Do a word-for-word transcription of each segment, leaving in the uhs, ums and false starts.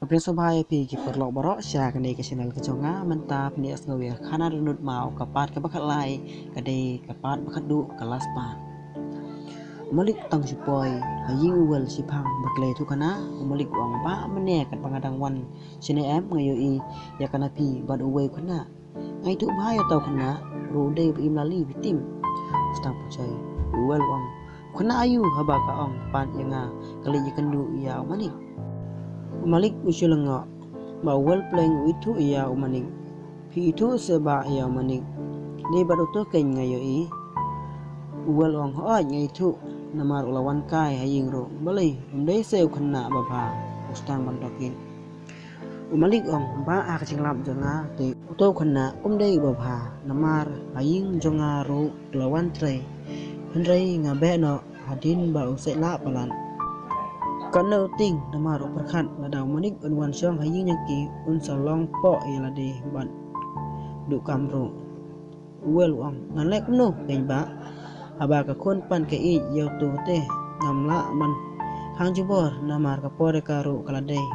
Ka pdiang sngewbha ïa phi ki paralok baroh sha kane ka channel ka jong nga. Mynta phin ïa sngewbha ïa ka khana dohnud maw, ka part kaba khatlai, ka dei ka part ba khatduh, ka last part. U Malik tang shu poi ha ïing u Wel shiphang ba khlei tu khana. U Malik u ong, "Bah, mynne katba nga dang wan shane em nga ïohi ïa ka Napi bad uwei u khynnah. Nga ithuh bha ïa uta u khynnah, ruh u dei ba im lali ba tim." Sdang pynshai u Wel u ong, "U khynnah aïu haba ka ong pat ïa nga ka leit ïakynduh ïa u Manik?" U Malik u shu lyngngoh ba u Wel pleng u ithuh ïa u Manik. "Phi ithuh se bah ïa u Manik? Dei bad uto keiñ nga ïohi." U Wel u ong, "Hooid nga ithuh, namar u la wan kai ha ïing ruh. Balei, um dei se u khynnah babha?" U sdang ban tohkit. U Malik u ong, "Bah, ha ka jinglap jong nga te uto u khynnah um dei uba bha, namar ha ïing jong nga ruh u la wan trei, hynrei nga beh noh hadien ba u sait lah palat. Katno u tieng namar u pyrkhat lada u Manik un wan shong ha ïing jong ki un sa long poh ïa lade bad duh kam ruh." U Wel u ong, "Ngan leh kumno keiñ bah, haba ka khun pat ka ïeit ïa uto te? Ngam lah ban khang jubor namar ka por ïa ka ruh ka la dei."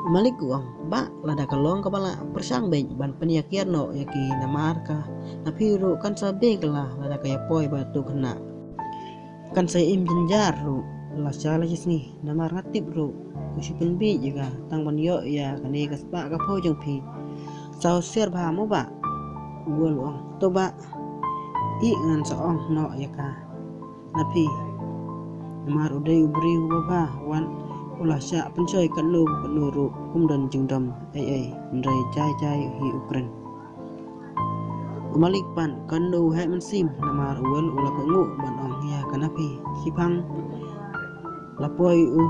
U Malik u ong, "Bah, lada ka long kaba lah, pyrshang beit ban pynïakiar noh ïa ki, namar ka Napi ruh kan sa beh kylla lada ka ïapoi bad uto u khynnah. Kan sa im jynjar ruh lashai lashisngi, namar nga tip ruh u shu pynbieit ïa ka tang ban ïoh ïa kane ka spah ka phew jong phi. Sa husiar bha mo bah." U Wel u ong, "To bah, ïeh ngan sa ong noh ïa ka Napi, namar u dei u briew uba bha, wat u la shah pynshoi katno katno ruh, um don jingdom ei ei, hynrei jai jai hi u kren." U Malik pat katno u heh mynsiem namar u Wel u la kohnguh ban ong ïa ka Napi. Shiphang la poi u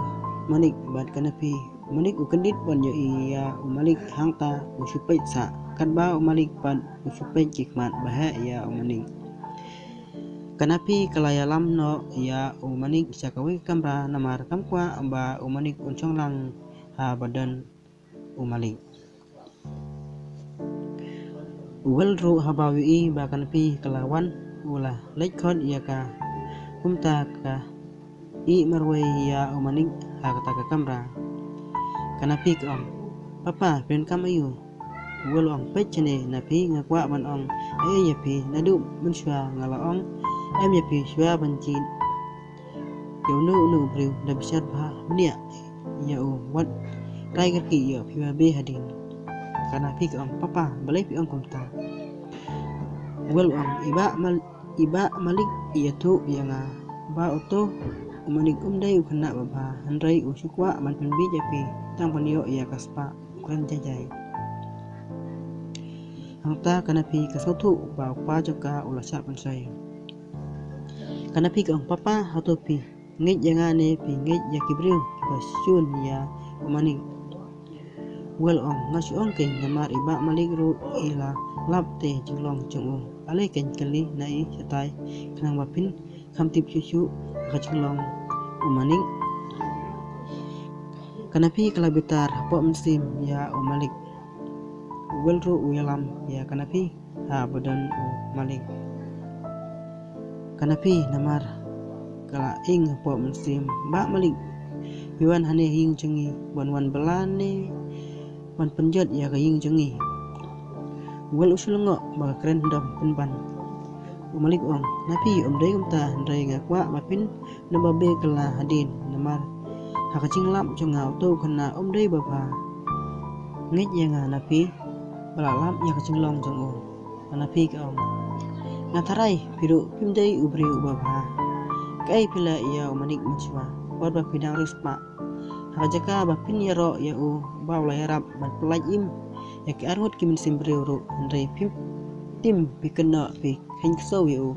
Manik bad ka Napi. U Manik u kyndit ban ïohi ïa u Malik, hangta u shu peit sah. Katba u Malik pat u shu peit ki khmat ba heh ïa u Manik. Ka Napi ka la ïalam noh ïa u Manik sha kawei ka kamra namar kam kwah ba u Manik un shong lang haba don u Malik. U Wel ruh haba u ïohi ba ka Napi ka la wan, u la leit khot ïa ka. Kumta ka ïeh marwei ïa u Manik ha kata ka kamra. Ka Napi ka ong, "Papa, phi donkam aïu?" U Wel u ong, "Peit shane Napi, nga kwah ban ong ei ei ïa phi. Naduh mynshuwa nga la ong em ïa phi shuwa ban jied ïa uno uno u briew, da bishar bha bniah ïa u, wat rai kyrkieh ïoh phi ba beh hadien." Ka Napi ka ong, "Papa, balei phi ong kumta?" U Wel u ong, "I bah Mal-, i bah Malik i ïathuh ïa nga ba uto u Manik um dei u khynnah babha, hynrei u shu kwah ban pynbieit ïa phi tang ban ïoh ïa ka spah." U kren jai jai. Hangta ka Napi ka sngewthuh ba u kpa jong ka u la shah pynshoi. Ka Napi ka ong, "Papa, hato phi ngeit ïa nga ne phi ngeit ïa ki briew kiba shun ïa u Manik?" U Wel u ong, "Nga shu ong keiñ, namar i bah Malik ruh i la lap te jinglong jong u. Ale keiñ kylli na i shatai khnang ba phin kham tip shuh shuh ha ka jinglong u Manik." Ka Napi ka la bitar hapoh mynsiem ïa u Malik. U Wel ruh u ïalam ïa ka Napi haba don u Malik. Ka Napi namar ka la ïeng hapoh mynsiem, "Bah Malik, phi wan hangne ha ïing jong ngi ban wan bylla ne ban pynjot ïa ka ïing jong ngi?" U Wel u shu lyngngoh ba ka kren dom pynban. U Malik u ong, "Napi, um dei kumta, hynrei nga kwah ba phin nym ba beh kylla hadien, namar ha ka jinglap jong nga uto u khynnah um dei babha. Ngeit ïa nga Napi, ba la lap ïa ka jinglong jong u." Ka Napi ka ong, "Nga tharai phi ruh phim dei u briew uba bha. Kaei phi leh ïa u Manik mynshuwa, wat ba phi dang riewspah? Ha ka jaka ba phin ïaroh ïa u ba u la ïarap ban pyllait im ïa ki arngut ki mynsiem briew ruh, hynrei phim tim, phi kynnoh phi kheiñ ksew ïa u.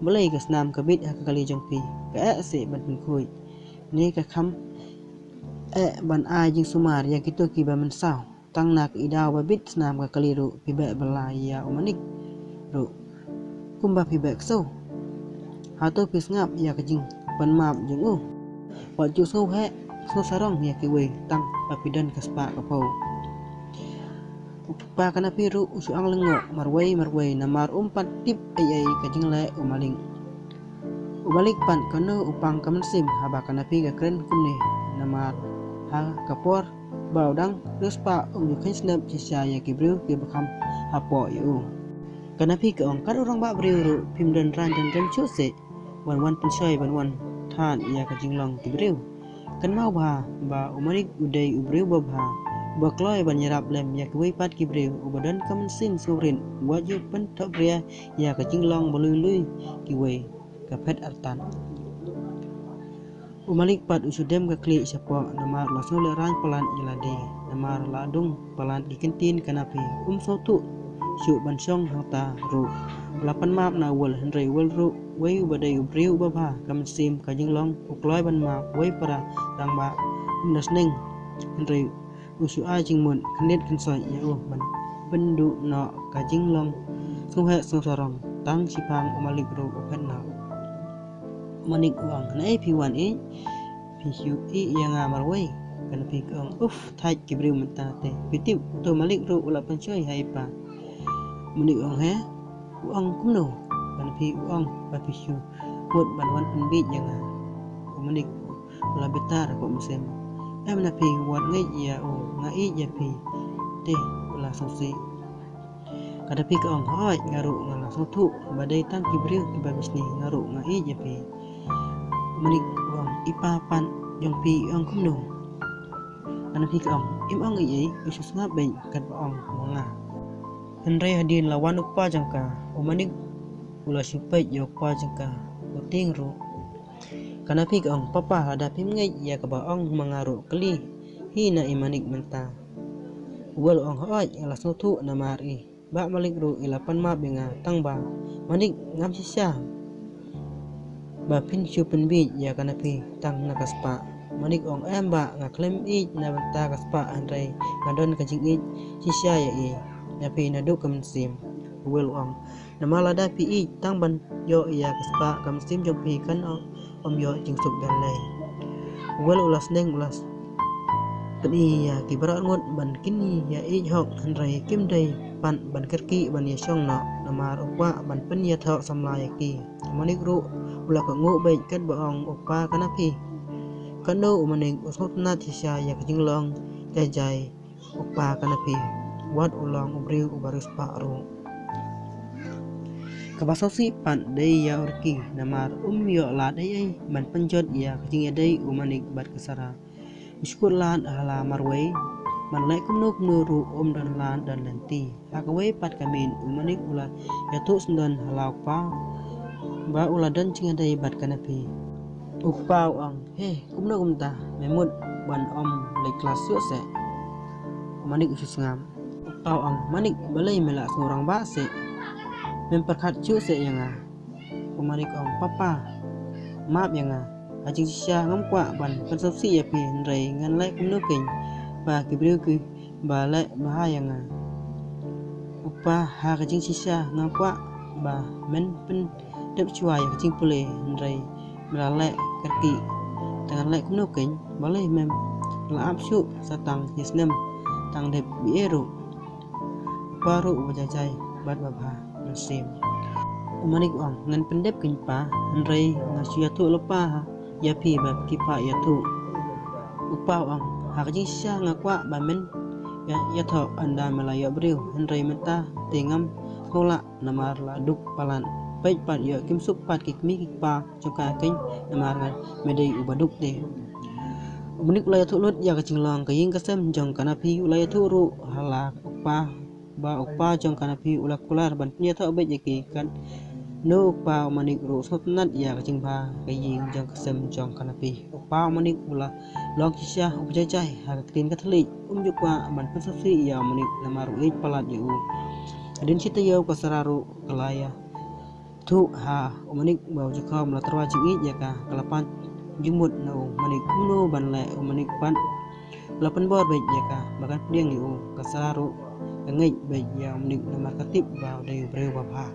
Balei ka snam ka bit ha ka kali jong phi? Ka eh seh ban pynkhuid ne ka kham eh ban ai jingsumar ïa kito kiba mynsaw? Tang na ka i daw ba bit snam ka kali ruh phi beh bylla ïa u Manik ruh kumba phi beh ksew. Hato phi sngap ïa ka jingpynmap jong u? Wat ju sngew heh, sngew sarong ïa kiwei tang ba phi don ka spah ka phew." U kpa ka Napi ruh u shu ang lyngngoh marwei marwei namar um pat tip ei ei ka jingleh u Malik. U Malik pat kano u pang ka mynsiem haba ka Napi ka kren kumne, namar ha ka por Ba u dang riewspah um ju kheiñ snep shisha ïa ki briew kiba kham hapoh ïa u. Ka Naphi ka ong, kat u rangbah briew ruh phim don rang don rem shuh seh ban wan pynshoi ban wan thad ïa ka jinglong ki briew. Kynmaw bha ba u Manik u dei u briew babha, uba kloi ban ïarap lem ïa kiwei pat ki briew, uba don ka mynsiem sngewrit, wat ju pynthok ria ïa ka jinglong ba lui lui kiwei, ka phet artat. U Manik pat u shu dem ka khlieh shapoh namar u la sngewlehraiñ palat ïa lade, namar la dung palat ki ktien ka Naphi. Um sngewthuh shuh ban shong hangta ruh. U la pan map na u Wal, hynrei u Wal ruh, wei uba dei u briew uba bha ka mynsiem ka jinglong, u kloi ban map, wei para rangbah um da sneng, hynrei u shu ai jingmut khyndiat khynsoit ïa u ban pynduh noh ka jinglong sngewheh sngewsarong. Tang shiphang u Manik ruh u phet noh. U Manik u ong, naei phi wan ïeit? Phi shu ïeit ïa nga marwei? Ka Naphi ka ong, uf, thait ki briew mynta te. Phi tip uto u Manik ruh u la pynshoi ha i pa. U Manik u ong, he? U ong kumno? Ka Naphi u ong ba phi shu mut ban wan pynbiej ïa nga. U Manik u la bitar hapoh mynsiem. Em Naphi, wat ngeit ïa u, nga ïeit ïa phi. Te u la sngewsih. Ka Naphi ka ong, hooid, nga ruh nga la sngewthuh ba dei tang ki briew kiba bishni, nga ruh nga ïeit ïa phi. U Manik u ong, i pa pat jong phi i ong kumno? Ka Naphi ka ong, im ong ei ei, u shu sngap beit katba ong ma nga. Hynrei hadien la wan u kpa jong ka, u Manik u la shu peit ïa u kpa jong ka, u tieng ruh. Ka Naphi ka ong, papa, lada phim ngeit ïa kaba ong ma nga ruh, kylli hi na i Manik mynta. U Wal u ong, hooid, nga la sngewthuh namar i Bah Manik ruh i la pan map ïa nga, tang ba Manik, ngam shisha ba phin shu pynbiej ïa ka Naphi tang na ka spah. Manik ong, em bah, nga khlem ïeit na bynta ka spah, hynrei nga don ka jingïeit shisha ïa i, ïa phi naduh ka mynsiem. U Wal u ong, namar lada phi ïeit tang ban ïoh ïa ka spah, ka mynsiem jong phi kan ym ïoh jingsuk da lei. U Wal u la sneng, u la pyni ïa ki baroh arngut ban kin ïa ïeit hok, hynrei kim dei pat ban kyrkieh ban ïashong noh, namar u kwah ban pynïathoh samla ïa ki. U Manik ruh u la kohnguh beit katba ong u kpa ka Naphi. Katno u Manik u sngewtynnat shisha ïa ka jinglong jai jai u kpa ka Naphi, wat u long u briew uba riewspah ruh. Kaba sngewsih pat dei ïa u Ricky, namar um ïoh lad ei ei ban pynjot ïa ka jingïadei u Manik bad ka Sara. U shu kut lad ha la marwei, ban leh kumno kumno ruh um don lad don lynti. Ha kawei pat ka miet u Manik u la ïathuh syndon ha la u kpa ba u la don jingïadei bad ka Naphi. U kpa u ong, he, kumno kumta, me mut ban ym leit klas shuh seh? U Manik u shu sngap. U kpa u ong, Manik, balei me la sngew rangbah seh? Mem pyrkhat shuh seh ïa nga? U Manik u ong, papa, map ïa nga. Ha jingshisha ngam kwah ban pynsngewsih ïa phi, hynrei ngan leh kumno keiñ ba ki briew kiba leh bha ïa nga. U kpa, ha ka jingshisha ngam kwah ba men pyndep shuwa ïa ka jingpule, hynrei me la leh kyrkieh. Te ngan leh kumno keiñ, balei mem la ap shuh sa tang hi snem, tang dep B A ruh? U kpa ruh uba jai jai bad babha mynsiem. U Manik u ong, ngan pyndep keiñ pa, hynrei nga shu ïathuh lypa ïa phi ba phi ki phah ïathuh. U kpa u ong, ha ka jingshisha nga kwah ba men ïa, ïathoh ynda me la ïoh briew, hynrei mynta te ngam hawlah namar la duk palat. Peit pat ïoh kim suk pat ki kmie ki kpa jong ka keiñ namar nga me dei uba duk te. U Manik u la ïathuh lut ïa ka jinglong ka ïing ka sem jong ka Naphi, u la ïathuh ruh ha la u kpa ba u kpa jong ka Naphi u la kular ban pynïathoh beit ïa ki. Katno u kpa u Manik ruh u sngewtynnat ïa ka jingbha ka ïing jong ka sem jong ka Naphi. U kpa u Manik u la long shisha uba jai jai ha ka ktien ka thylliej, um ju kwah ban pynsngewsih ïa u Manik namar u ïeit palat ïa u. Hadien shi taïew ka Sara ruh ka la ïa thuh ha u Manik ba u Jakhom la tyrwa jingïeit ïa ka, ka la pan jingmut na u Manik kumno ban leh. U Manik pat u la pynbor beit ïa ka ba kan pdiang ïa u. Ka Sara ruh ka ngeit beit ïa u Manik namar ka tip ba u dei u briew babha.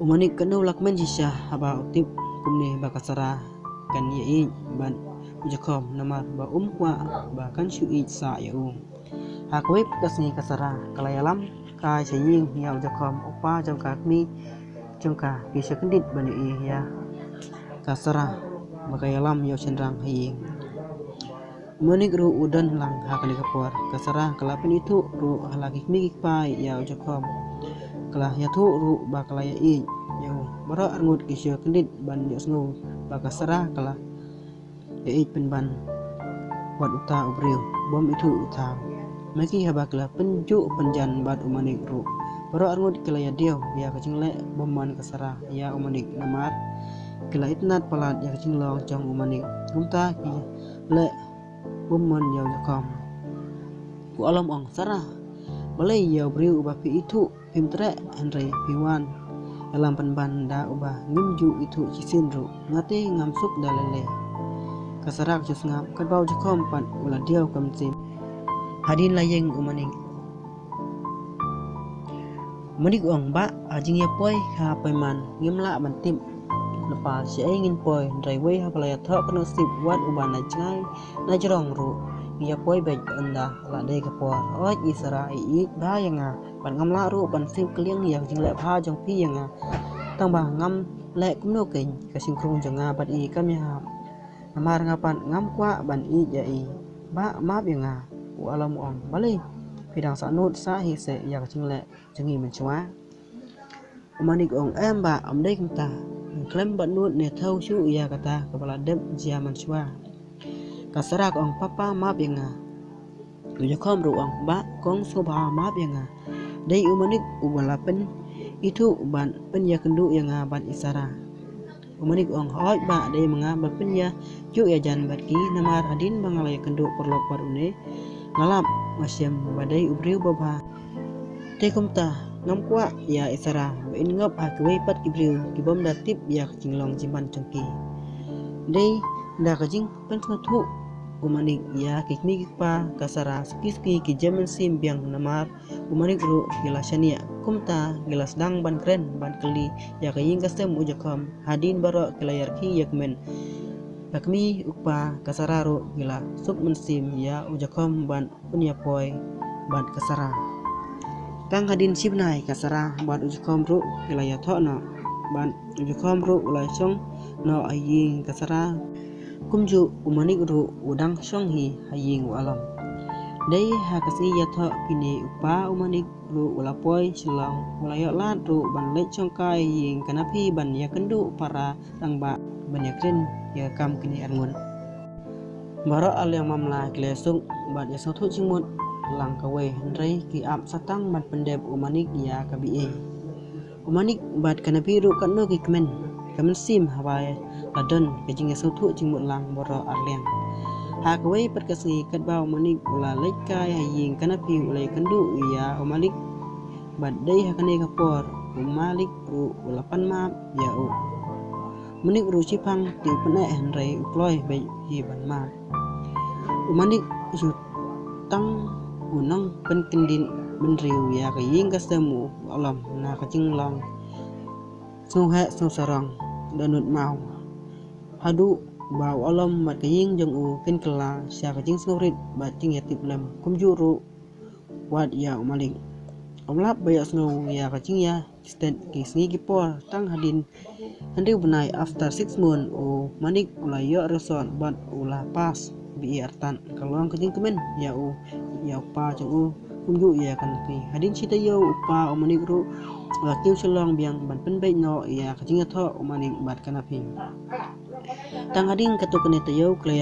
U Manik katno u la kmen shisha haba u tip kumne ba ka Sara kan ïaieit bad u Jakhom namar ba um kwah ba kan shu ïeit sah ïa u. Ha kawei pat ka sngi ka Sara ka la ïalam kai sha ïing ïa u Jakhom, u kpa jong ka kmie jong ka, ki sha kyndit ban ïohi ïa ka Sara ba ka ïalam ïa u shynrang ha ïing. U Manik ruh u don lang ha kane ka por. Ka Sara ka la pynithuh ruh ha la ki kmie ki kpa ïa u Jakhom. Ka la ïathuh ruh ba ka la ïa ïeit ïa u. Baroh arngut ki shu kyndit ban ïohsngew ba ka Sara ka la ïa ïeit pynban bad uta u briew bym ithuh u thaw. Ma ki haba ki la pynjuh pynjan bad u Manik ruh, baroh arngut ki la ïa diaw ïa ka jingleh bymman ka Sara ïa u Manik namar ki la itynnad palat ïa ka jinglong jong u Manik. Kumta ki leh bymman ïa u Jakhom. U Alom ong, Sara, balei ïa u briew uba phi ithuh phim treh, hynrei phi wan ïalam pynban da uba ngim ju ithuh shisien ruh? Nga te ngam suk da lei lei. Ka Sara ka sngap katba u Jakhom pat u la diaw ka mynsiem. Hadien la ïeng u Manik. U Manik u ong, Bah, ha jingïapoi ha paiman ngim lah ban tip lypa shaei ngin poi, hynrei wei haba la ïathoh katno sip wat uba na jngai na jrong ruh ngi ïapoi beit ynda la dei ka por. Hooid, i Sara i ïeit bha ïa nga bad ngam lah ruh ban siew kylliang ïa ka jingleh bha jong phi ïa nga. Tang ba ngam leh kumno keiñ, ka shynrong jong nga bad i kam ïahap. Namar nga pat ngam kwah ban ïeit ïa i. Bah, map ïa nga. U Alom u ong, balei phi dang sahnud sah hi seh ïa ka jingleh jong ngi mynshuwa? U Manik u ong, em bah, ym dei kumta. Khlem bad nud ne thew shuh ïa kata kaba la dep jia mynshuwa. Ka Sara ka ong, Papa, map ïa nga. U Jakhom ruh u ong, Bah, kong sngewbha map ïa nga. Dei u Manik uba la pynithuh ban pynïakynduh ïa nga bad i Sara. U Manik u ong, hooid bah, dei ma nga ba pynïaid ïajan bad ki, namar hadien ba nga la ïakynduh paralok bad une, nga lap, nga shem ba dei u briew ba bha. Te kumta ngam kwah ïa i Sara ba in ngop ha kiwei pat ki briew ki bym da tip ïa ka jinglong jingman jong ki. Dei da ka jingpynsngewthuh u Manik ïa ki kmie ki kpa ka Sara, suki suki ki jem mynsiem biang namar u Manik ruh ki la shaniah. Kumta ki la sdang ban kren ban kylli ïa ka ïing ka sem u Jakhom. Hadien baroh ki la ïarkhie ïakmen, ka kmie u kpa ka Sara ruh ki la suk mynsiem ïa u Jakhom ban pynïapoi bad ka Sara. Tang hadien shi bnai ka Sara bad u Jakhom ruh ki la ïathoh noh bad u Jakhom ruh u la shong noh ha ïing ka Sara. Kumjuh u Manik ruh u dang shong hi ha ïing u Alom. Dei ha ka sngi ïathoh kine u kpa u Manik ruh u la poi Shillong, u la ïoh lad ruh ban leit shongkai ha ïing ka Naphi ban ïakynduh para tang ba ban ïakren ïa ka kam kine arngut. Baroh arliang mamla ki la ïasuk bad ïasngewthuh jingmut lang kawei, hynrei ki ap satang ban pyndep u Manik ïa ka B A. U Manik bad ka Naphi ruh katno ki kmen ka mynsiem haba la don ka jingïasngewthuh jingmut lang baroh arliang. Ha kawei pat ka sngi katba u Manik u la leit kai ha ïing ka Naphi u la ïakynduh ïa u Malik. Bad dei ha kane ka por u Malik ruh u la pan map ïa u Manik ruh. Shiphang te u pyneh hynrei u kloi beit hi ban map. U Manik u shu tang u nongpynkyndit bynriew ïa ka ïing ka sem u Alom na ka jinglong sngewheh sngewsarong da nud maw, haduh ba u Alom bad ka ïing jong u kin kylla sha ka jingsngewrit bad jingïatiplem. Kumjuh ruh wat ïa u Malik. Ym lap ba ïohsngew ïa ka jingïa stet ki sngi ki por tang hadien hynriew bnai, after six months, u Manik u la ïoh result bad u la pass B A artat. Ka long ka jingkmen ïa u, ïa u kpa jong u, kumjuh ïa ka Naphi. Hadien shi taïew u kpa u Manik ruh u la kiew Shillong biang ban pynbeit noh ïa ka jingïathoh u Manik bad ka Naphi. Tang hadien katto katne taïew ki la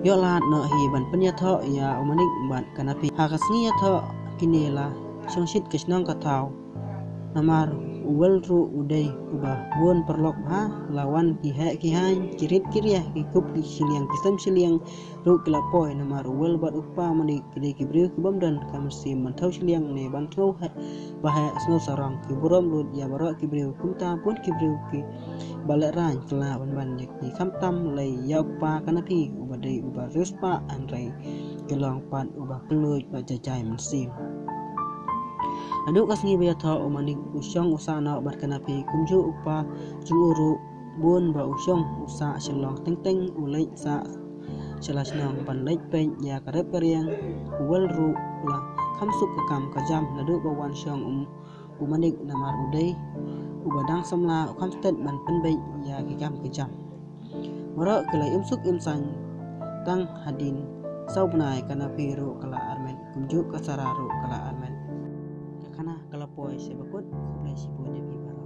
ïoh lad noh hi ban pynïathoh ïa u Manik bad ka Naphi. Ha ka sngi ïathoh kine la shongshit ka shnong ka thaw. Namar u Wel ruh u dei uba bun paralok bha, la wan ki heh ki haiñ, ki rit ki riah, ki kup ki shiliang, ki sem shiliang ruh ki la poi. Namar u Wel bad u kpa Manik ki dei ki briew ki bym don ka mynsiem ban thew shiliang ne ban sngew heh ba heh sngewsarong. Ki burom lut ïa baroh ki briew, kumta bun ki briew kiba lehraiñ kylla ban ban ïa ki, khamtam lei ïa u kpa ka Naphi uba dei uba riewspah, hynrei ki long pat uba kylluid bad jai jai mynsiem. Naduh ka sngi ba ïathoh u Manik u shong u sah noh bad ka Naphi, kumjuh u kpa jong u ruh bun ba u shong u sah Shillong teng teng, u leit sah sha la shnong ban leit peit ïa ka rep ka riang. U Wel ruh u la kham suk ka kam ka jam naduh ba wan shong u, u Manik, namar u dei uba dang samla, u kham stet ban pynbeit ïa ki kam ki jam. Baroh ki la im suk im saiñ tang hadien saw bnai, ka Nafi ruh ka la armet, kumjuh ka Sara ruh ka la armet. Ka khana ka la poi seh bakut. Khublei shibun ïa phi baroh.